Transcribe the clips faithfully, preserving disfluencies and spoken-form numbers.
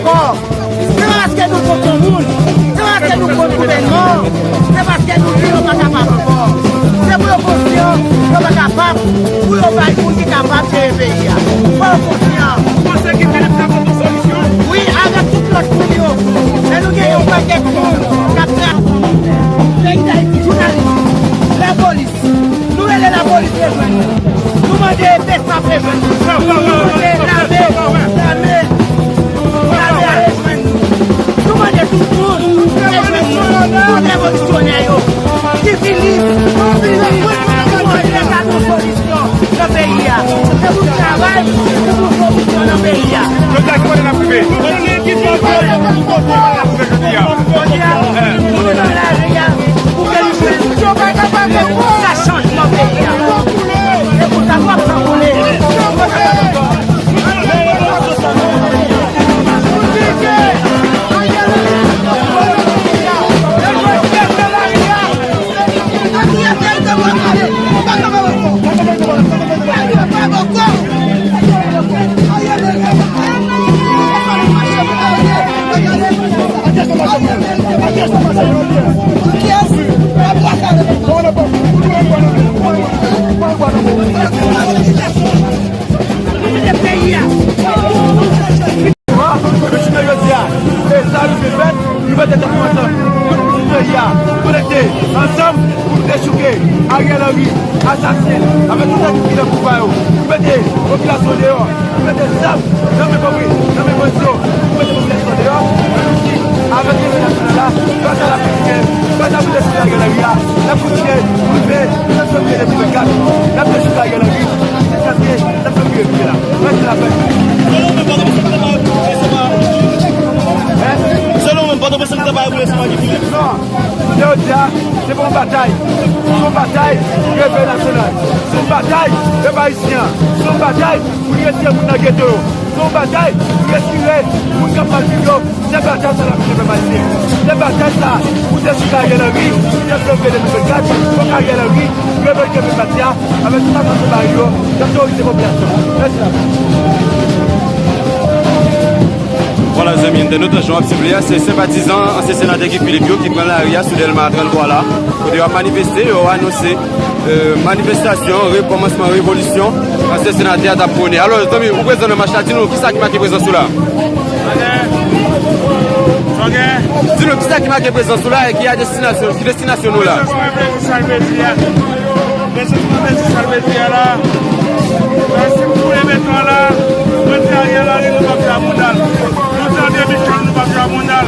Se pa paske nou kont yon moun, se pa paske nou kont gouvènman, se paske nou di yo pa kapab ankò. Se pou yo konsyan, yo pa kapab, pou yo bay moun ki kapab jere peyi a. Fò yo konsyan. Ou panse Guy Philippe ka pote yon solisyon? Wi, avèk tout lòt moun yo. Lè nou gen yon pakèt moun k ap travay, peyi Dayiti, jounalis, lapolis, nou rele lapolis rejwenn nou. Nou mande BSAP rejwenn nou. Nou mande lame, lame, lame a rejwenn nou. Nou mande tout moun rejwenn nou. Tout revolisyonè yo. Guy Philippe, Guy Philippe, nou mande leta nou solisyon nan peyi a. Se pou travay, se pou solisyon nan peyi a. Jodi a, ki kote n ap rive? Jodi a, nou nan lari a pou ke nou jwenn sa chanjman peyi a. Se pou sa nou ap sanpole. Jounen jodi a, e sa nou vle fè, nou mete tèt nou ansanm. Tout moun sou peyi a, konekte ansanm pou nou dechouke Ariel Henry, asasen, avèk tout nèg ki nan pouvwa yo. Nou mete popilasyon deyò, nou mete zam nan men konpri, nan men bandi yo, nou mete popilasyon deyò, nou di avèk leve nasyonal la, fas a la politik, fas a politik Ariel Henry a, n ap kontinye rive sèt janvye de mil vennkat, n ap dechouke Ariel Henry, jiskaske sèt janvye rive la. Rete la pè. Selon ou menm, Pòtoprens se ta bay pou espas ki fini? Non. Jodi a, se pa yon batay. Se yon batay revèy nasyonal. Se yon batay pèp ayisyen an. Se yon batay pou n retire moun nan geto yo. Se yon batay pou n retire moun k ap mal viv yo. Se batay sa n ap mennen pèp ayisyen. Se batay sa pou dechouke Ariel Henry, sèt janvye de mil vennkat, fòk Ariel Henry revèy kenbe pati a, avèk tout asasen bari yo, k ap teworize popilasyon. Mèsi la. Vwala, zanmi entènot, jan w ap sivle a, se senpatizan ansyen senatè Guy Philippe yo ki pran lari a sou Dèlma tranntwa la, kote yo ap manifeste, yo anonse, euh, manifestasyon, rekòmansman revolisyon ansyen senatè a t ap pwone. Alò, zanmi, ou prezan nan mach la, di nou kisa ki make prezans ou la? Di nou kisa ki make prezans ou la e ki a destinasyon, ki destinasyon nou la? Prezans mwen vle di sa l vle di a. Prezans mwen vle di sa l vle di a la. Nan si m foule beton an la, mwen di Ariel Henry nou p ap jwe ak bouda l. Nou di André Michel nou p ap jwe ak bouda l.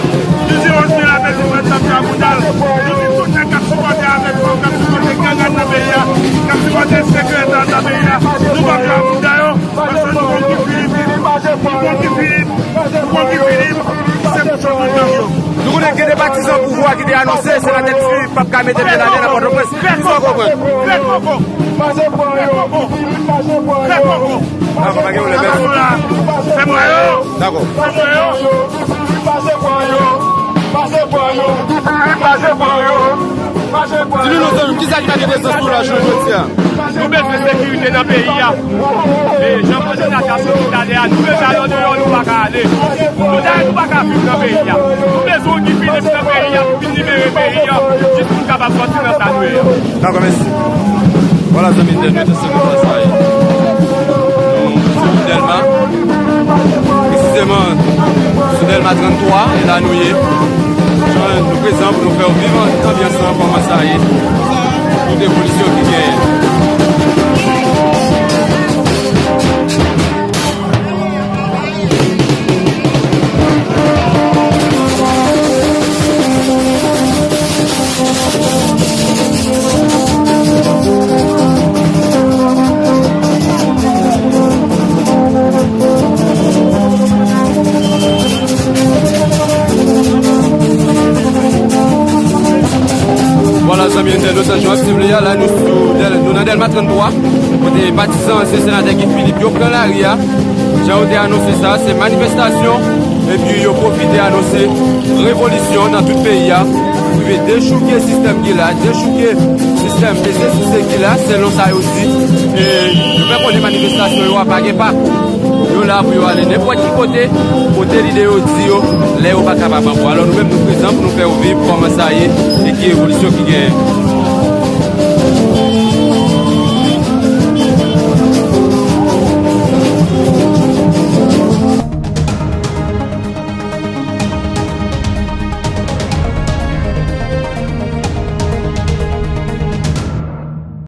Nou di Rosny Lapézibèt n ap jwe ak bouda l. Nou di tout nèg k ap sipòte avèk fanm, k ap sipòte gang nan peyi a, k ap sipòte ensekirite nan peyi a, nou p ap jwe ak bouda yo. Paske nou konn Guy Philippe, nou konn Guy Philippe, nou konn Guy Philippe, se pou chòt gang yo. Nou konnen gen de patizan pouvwa ki te anonse senatè Guy Philippe p ap ka mete pye l atè nan Pòtoprens. Kisa w konprann? Trè koko. Trè koko. Trè koko. Dakò, pa gen pwoblèm, mèsi. Fè mwen yo. Dakò. Fè mwen yo. Di nou, non, zanmi m, kisa ki make prezans nou la jounen jodi a? Nou bezwen sekirite nan peyi a. E jan André Michel te di talè a, nou bezwen al andeyò, nou pa ka ale. Nou dayè, nou pa ka viv nan peyi a. Nou bezwen Guy Philippe nan peyi a pou vin libere peyi a, jis pou n kapab sòti nan sa nou ye a. Dakò, mèsi. Vwala, zanmi entènot, se konsa sa ye. Nou sou Dèlma, presizeman sou Dèlma tranntwa, e la nou ye. Jan nou prezan pou nou fè w viv anbyans lan, kòman sa ye, tout evolisyon ki genyen. Vwala, zanmi entènot, jan w ap sivle a, la nou sou Dèl-, nou nan Dèlma tranntwa, kote patizan ansyen senatè Guy Philippe yo pran lari a. Jan yo te anonse sa, se manifestasyon Epi yo pwofite anonse revolisyon nan tout peyi a pou rive dechouke sistèm ki la, dechouke sistèm peze souse ki la, selon sa yo di. E yo fè konnen manifestasyon yo a pa gen pakou. Yo la pou yo ale nenpòt ki kote, kote lide yo di yo, lè yo pa kapab ankò. Alò nou menm nou prezan pou nou fè yo viv kòman sa ye e ki evolisyon ki genyen.